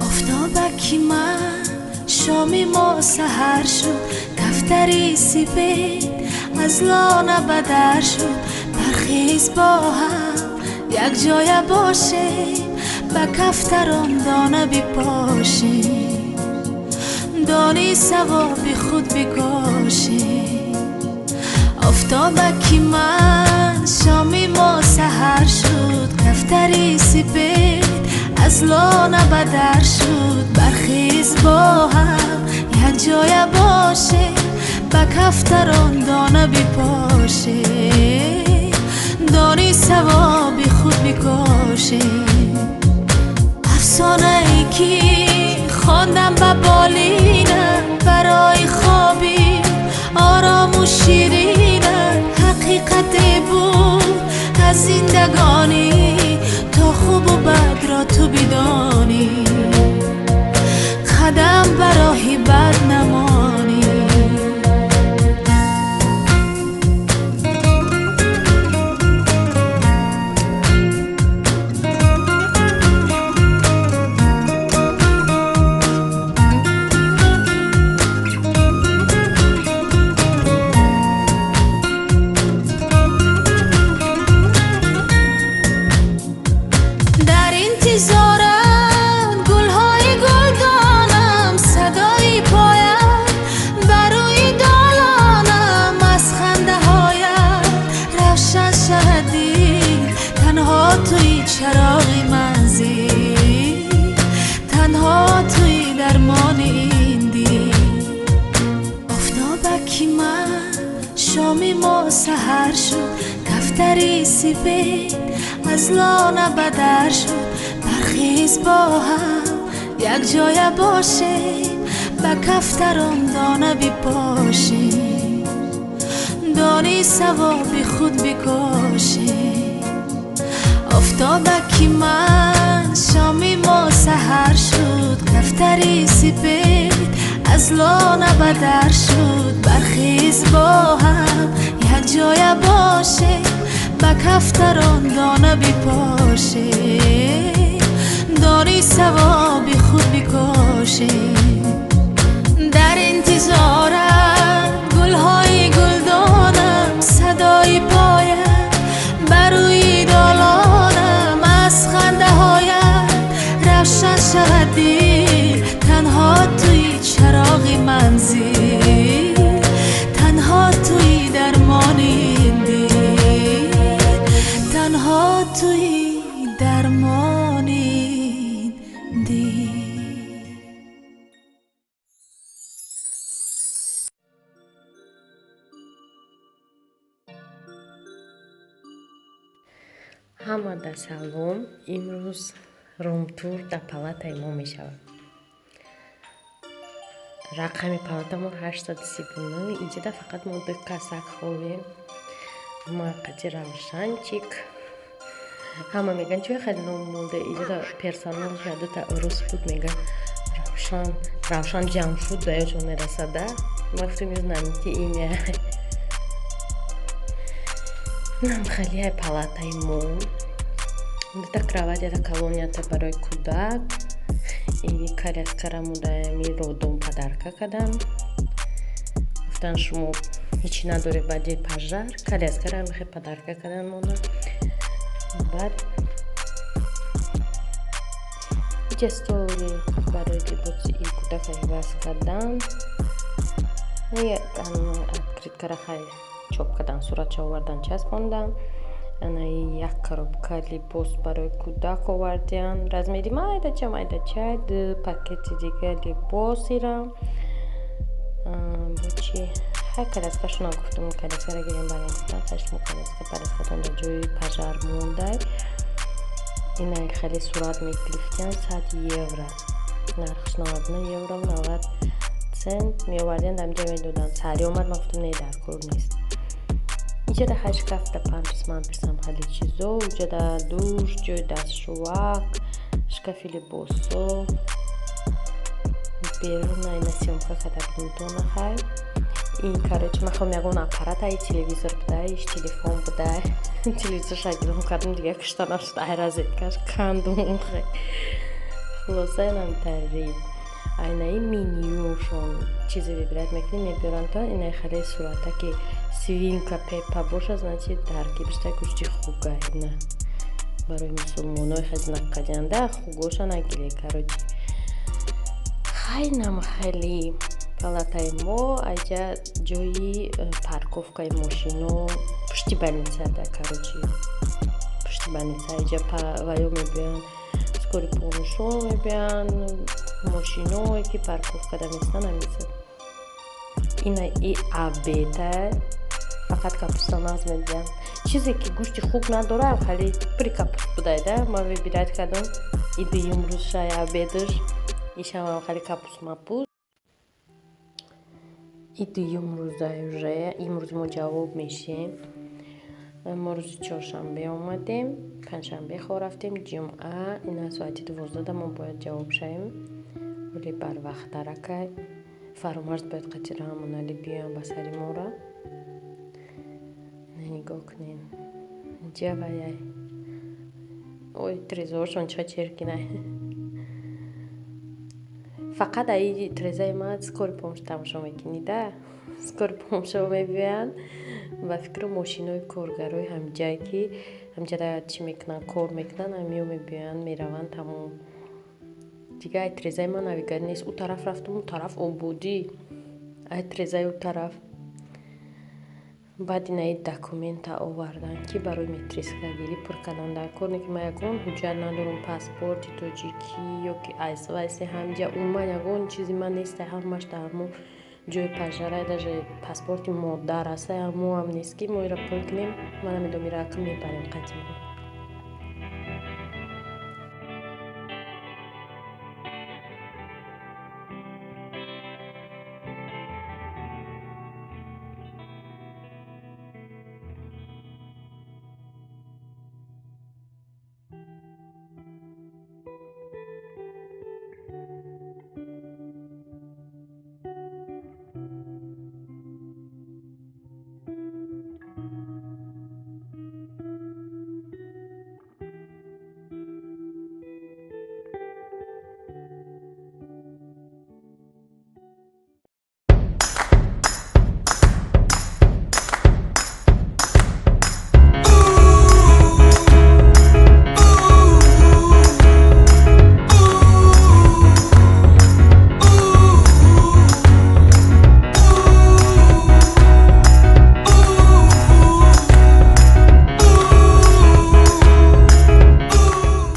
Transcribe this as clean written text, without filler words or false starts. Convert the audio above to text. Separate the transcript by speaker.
Speaker 1: Офтобаки ман, шоми мо саҳар шуд, кафтари сипед аз лона ба дар шуд. Бархез, бо ҳам якҷоя бошем, ба кафтарон дона бипошем, дони савоби худ бикошем. Офтобаки ман, шоми мо саҳар шуд, кафтари сипед аз лона ба дар шуд. Бархез, бо ҳам якҷоя бошем, ба кафтарон дона бипошем, дони савоби худ бикошем. Афсонае ки хондам ба болина, барои хоби орому ширина, ҳақиқате буд аз зиндагонӣ, то хубу бадро ту бидонӣ, қадам ба роҳи бад намонӣ. Дар интизорам гулҳои гулдонам, садои поям бар рӯи долонам, аз хандаҳоям равшан шавад дил. Танҳо туи чароғи манзил, танҳо туи дармони ин дил. Офтобаки ман, шоми мо саҳар шуд, кафтари сипед аз лона ба дар шуд. Бархез, бо ҳам якҷоя бошем, ба кафтарон дона бипошем, дони савоби худ бикошем. Офтобаки ман, шоми мо саҳар шуд, кафтари сипед аз лона ба дар шуд. Бархез, бо ҳам якҷоя бошем, ба кафтарон дона бипошем, дони савоби худ бикошем. Дар интизорат гулҳои гулдонам, садои поям бар рӯи долонам, аз хандаҳоят равшан шавад дил. Танҳо туи чароғи манзил, танҳо туи дармони ин дил, танҳо туи дармони ин дил.
Speaker 2: Ҳамада салом! Имрӯз румтур дар палатаи мо мешавад. Рақами палатамо 839. Иҷода фақат мо ду касак хобем, ма қати Равшанчик. Ҳама мегӯянд, чӯй хеле ном монда. Иҷода персонал дута рус буд, мегӯяд, Равшан, Равшан Ҷамшуд ба ёдшон мерасада. Ма гуфтем, знаменитое имя. Нам хеле палатаи мо дута кровать, ята колонията барои кӯдак, ини коляскара мудаами роддом подарка кардам. Гуфтан, шумо ҳечи надоре, баъди пожар коляскара мехе подарка кардан мона. Баъд иҷа столи барои либоси и кӯдака иваз кардан, открыткара хай чоп кардан, суратша овардан, часпондан. Ана як коробка либос барои кӯдак овардиан, размери майдача майдача, ду пакети дига либосира. Бо чи хай коляскашона гуфтам, коляскара гирем барем. Гуфтам, хай шумо коляска коляскатон дар ҷои пожар мондай. Ина хеле сурат мегирифтиан, 100 евро нархш, 99 евро 90 цент меовардиан, дар инҷа медоданд. Сари омад, ман гуфтам, не, дар кор нест. Иҷода хай шкафта памперс мамперсам, хеле чизо уҷода, душ, ҷои дастшӯвак, шкафи либосо. Берун айна съёмка карда будем. Хай Ин, короче, ман хоҳам ягон аппарат, ай телевизор буда, иш телефон буда. Телевизорша гиром кардам, дига кушта нашуд, ай розеткаш кандум. Хулоса, инам тари айнаи менюшон чизе выбирать мекунем, мебиёранд. То инаи хеле сурата, ки свинка Пеппа боша, значит, дар кибишта гӯшти хуга. Ина барои мусулмонои хел знак кардианда, хугоша нагире. Короче, хайнам хеле палатаи мо. Айҷа ҷои парковкаи мошино пушти больницада. Короче, пушти больница айҷа ваё мебиёянд, скорый помощьо мебиёянд, мошиное ки парковкада местан ҳамиса. Ина и обеда фақат капуста нағз медиҳанд, чизе ки гӯшти хук надорам, хеле пури капуст будайда. Ман выбирать кардам. И дуюм рӯзшай обедаш ишамам хеле капуст мапуст. И дуюм рӯзай уже имрӯз мо ҷавоб мешем. Мо рӯзи чоршанбе омадем, панҷшанбе хор рафтем, ҷумъа. Ина соати 12-да мо бояд ҷавоб шавем, вале барвақттаракай Фаромарз бояд қатъи Раҳмоналӣ биёян ба сари мора. Нигоҳ кунед, ҷаваяй, ой, трезоршон ча черкинай. Фақат аи трезаи ма скорый помощь тамошо мекунӣ да, скорый помощьо мебиёянд. Ба фикру мошинои коргарои ҳамҷае, ки ҳамҷада чӣ мекунанд, кор мекунанд, ҳамиё мебиёянд, мераванд, тамом. Дигар ай трезаи ман навигарӣ нест. Ӯ тараф рафтам, ӯ тараф ободӣ, ай трезаи ӯ тараф. Баъд инаи документа овардан, ки барои метрискагирӣ пур кардан дар кор не, ки ман ягон ҳуҷҷат надорам, паспорти тоҷикӣ ё ки айсвайси ҳамҷа, умуман ягон чизи ман нест, ҳамаш дар ҳамо ҷои пажарай. Даже паспорти модар аста, ҳамоам нест, ки мо ира пур кунем. Ман намедонам, ира акн мебарем қатъи.